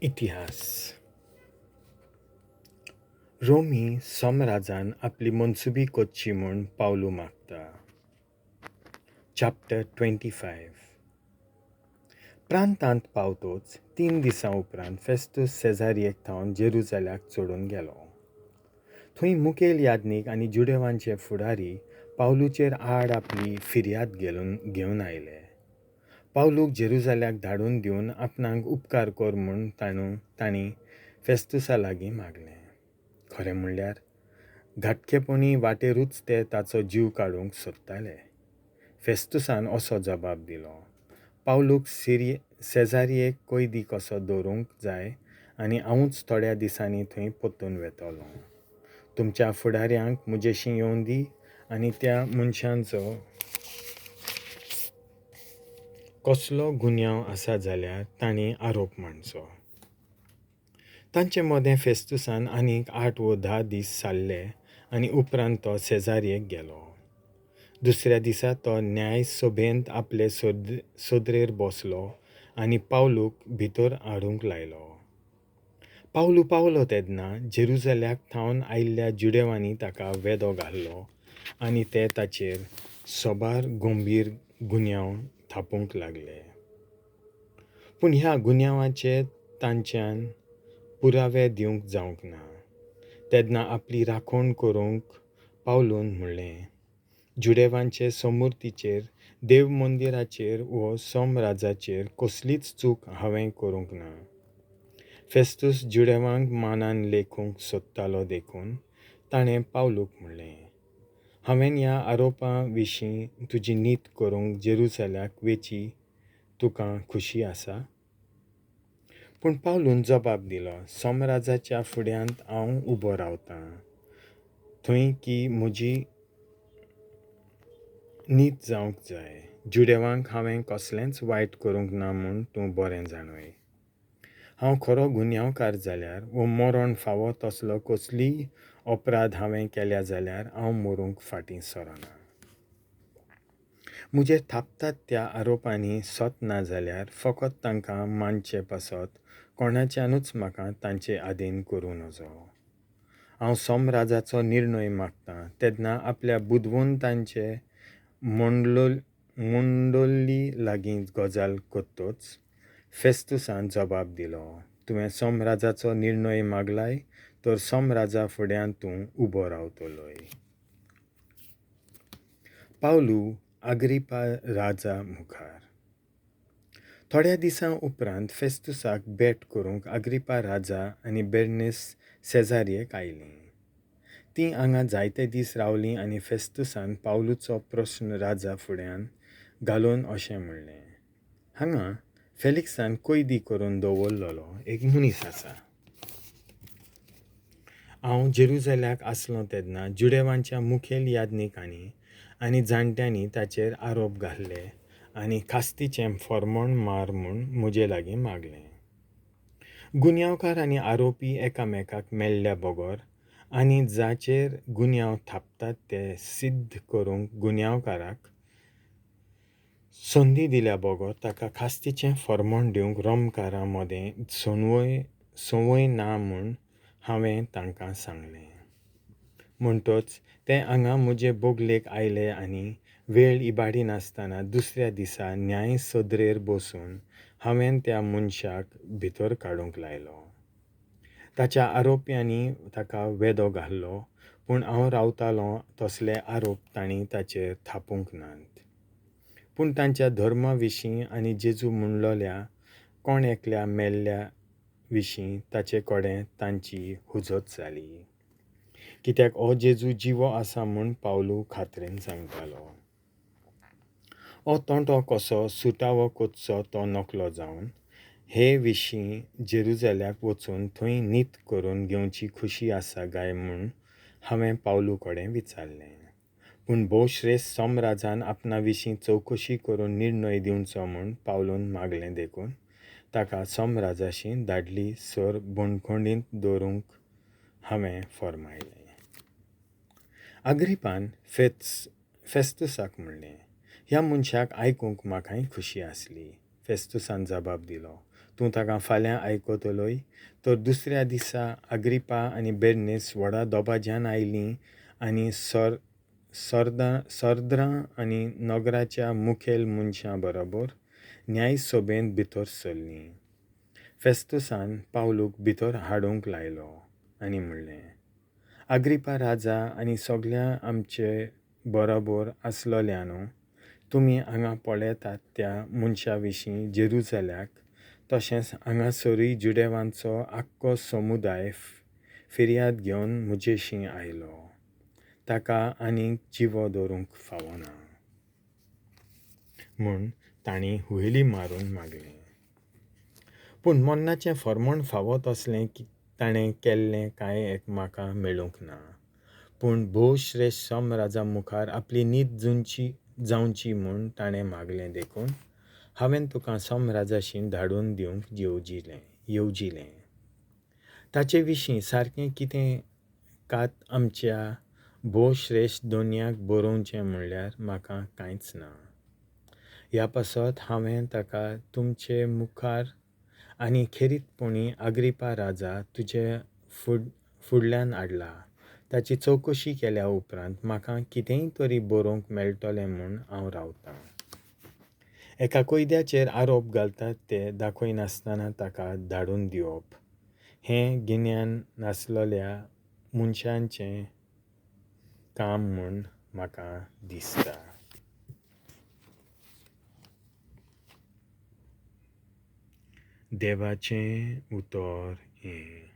इतिहास. रोमी सोमराजान आपली मनसुबी कोच्ची म्हूण पावलू मागता. चॅप्टर 25. प्रांतांत पावतोच 3 दिसां उपरांत फेस्तूस सेजारियेक थावन जेरुजाल्याक चडून गेलो. थंय मुखेल याज्ञीक आनी जुदेवांचे फुडारी पावलूचेर आड आपली फिर्याद घेवन आयले. पावलूक जेरुजाल्याक धाडून दिवन आपणाक उपकार कर म्हूण तांणी फेस्तुसा लागीं मागलें. खरें म्हणल्यार घाटकेपणी वाटेरूच ते ताचो जीव काडूंक सोदताले. फेस्तुसान असो जबाब दिलो, पावलूक सेजारियेक कैदी कसो दवरूंक जाय आनी हांवूच थोड्या दिसांनी थंय परतून वेतलो. तुमच्या फुडाऱ्यांक म्हजेशी येवन दी आनी त्या मनशांचो कसलो गुन्यांव आसा जाल्यार तांणी आरोप मांडचो. तांचे मदें फेस्तुसान आनीक 8 व 10 दीस सारले आनी उपरांत तो सेजारियेक गेलो. दुसऱ्या दिसा तो न्यायसभेंत आपले सदरेर बसलो आनी पावलूक भितर हाडूंक लायलो. पावलू पावलो तेन्ना जेरुजाल्याक थावन आयिल्ल्या जुदेवांनी ताका वेदो घाल्लो आनी ते ताचेर सोबार गंभीर गुन्यांव थापूंक लागले. पूण ह्या गुन्यांवाचे तांच्यान पुरावे दिवंक जावंक ना. तेन्ना आपली राखण करूंक पावलून म्हणलें, जुदेवांचे समूर्तीचेर, देव मंदिराचेर वो सोमराजाचेर कसलीच चूक हांवें करूंक ना. फेस्तूस जुदेवांक मानान लेखूंक सोदतालो देखून ताणें पावलूक म्हणलें, हांवें ह्या आरोपां विशीं तुजी नीत करूंक जेरुजाल्याक वेची तुका खुशी आसा? पूण पावलून जबाब दिलो, सोमराजाच्या फुड्यांत हांव उबो रावतां थंय की म्हजी नीत जावंक जाय. जुदेवांक हांवें कसलेंच वायट करूंक ना म्हूण तूं बरें जाणवय. हांव खरो गुन्यांवकार जाल्यार वो मरण फावो तसलो कसलीय अपराध हांवें केल्या जाल्यार हांव मरूंक फाटीं सरना. म्हजेर थापतात त्या आरोपांनी सत ना जाल्यार फकत तांकां मानचे पासत कोणाच्यानूच म्हाका तांचे आदीन करूं नजो. हांव सोमराजाचो निर्णय मागतां तेन्ना आपल्या बुदवंतांचे मंडोली लागीं गजाल करतोच फेस्तुसान जबाब दिलो, तुवें सोमराजाचो निर्णय मागलाय तर सोमराजा फुड्यान तूं उबो रावतलोय. पावलू आग्रिपा राजा मुखार. थोड्या दिसां उपरांत फेस्तुसाक भेट करूंक आग्रिपा राजा आनी बेर्नेस सेजारियेक आयलीं. तीं हांगा जायते दीस रावलीं आनी फेस्तुसान पावलूचो प्रस्न राजा फुड्यान घालून अशें म्हणलें, हांगा फेलिक्सान कैदी करून दवरलेलो एक मनीस आसा. हांव जेरुजाल्याक आसलो तेन्ना जुदेवांच्या मुखेल याज्ञिकांनी आनी जाणट्यांनी ताचेर आरोप घाल्ले आनी खास्तीचें फॉर्मण मार म्हूण म्हजे लागीं मागलें. गुन्यांवकार आनी आरोपी एकामेकाक मेल्ल्या बगर आनी जाचेर गुन्यांव थापतात ते सिद्ध करूंक गुन्यांवकाराक संदी दिल्या बगर ताका खास्तीचें फॉर्मण दिवंक रोमकारां मदें संवय ना म्हूण हांवें तांकां सांगलें. म्हणटच ते हांगा म्हजे बोगलेक आयले आनी वेळ इबाडिनासतना दुसऱ्या दिसा न्याय सदरेर बसून हांवें त्या मनशाक भितर काडूंक लायलो. ताच्या आरोप्यांनी ताका वेदो घाल्लो, पूण हांव रावतालो तसले आरोप तांणी ताचेर थापूंक नात. पूण तांच्या धर्मा विशीं आनी जेजू म्हणलोल्या कोण एकल्या मेल्ल्या विशीं ताचे कडेन तांची हुजत जाली, कित्याक हो जेजू जिवो आसा म्हूण पावलू खात्रेन सांगतालो. हो तोंटो कसो सुटावो करचो तो नकलो जावन हे विशीं जेरुजाल्याक वचून थंय नीत करून घेवची खुशी आसा काय म्हूण हांवें पावलू कडेन विचारलें. पूण भोवश्रेश्ठ सोमराजान आपणा विशीं चवकशी करून निर्णय दिवचो म्हूण पावलून मागलें देखून ताका सोमराजाशी धाडली सर बंदखणींत दवरूंक हांवें फॉर्मायलें. आग्रिपान फेस्तुसाक म्हणलें, ह्या मनशाक आयकूंक म्हाकाय खुशी आसली. फेस्तुसान जबाब दिलो, तूं ताका फाल्यां आयकतलोय. तर दुसऱ्या दिसा आग्रिपा आनी बेर्नीस व्हडा दबाज्यान आयलीं आनी सरदारां आनी नगराच्या मुखेल मनशां बरोबर न्यायसभेंत भितर सरलीं. फेस्तुसान पावलूक भितर हाडूंक लायलो आनी म्हणलें, आग्रिपा राजा आनी सगल्या आमचे बरोबर आसलोल्यानो, तुमी हांगा पळयतात त्या मनशा विशीं जेरुजाल्याक तशेंच हांगासरूय जुदेवांचो आख्खो समुदाय फिर्याद घेवन म्हजेशीं आयलो. ताका आनीक जिवो दवरूंक फावना म्हूण तांणी हुयेली मारून मागलें. पूण मरणाचें फर्मण फावो तसलें ताणें केल्लें कांय एक म्हाका मेळूंक ना. पूण भोवश्रेश्ठ सम्राजा मुखार आपली नीत जावची म्हूण ताणें मागलें देखून हांवें तुका सम्राजाशी धाडून दिवंक येवजिलें. ताचे विशीं सारकें कितें कात आमच्या भोवश्रेश्ठ दोनयाक बरोवचें म्हणल्यार म्हाका कांयच ना. ह्या पासत हांवें ताका तुमचे मुखार आनी खेरीतपणी आग्रिपा राजा तुजे फुडल्यान हाडला. ताची चवकशी केल्या उपरांत म्हाका कितेंय तरी बरोवंक मेळटलें म्हूण हांव रावतां. एका कैद्याचेर आरोप घालतात ते दाखयनासतना ताका धाडून दिवप हें गिन्यान नासलेल्या मनशांचें काम म्हूण म्हाका दिसता. देवाचें उतर हें.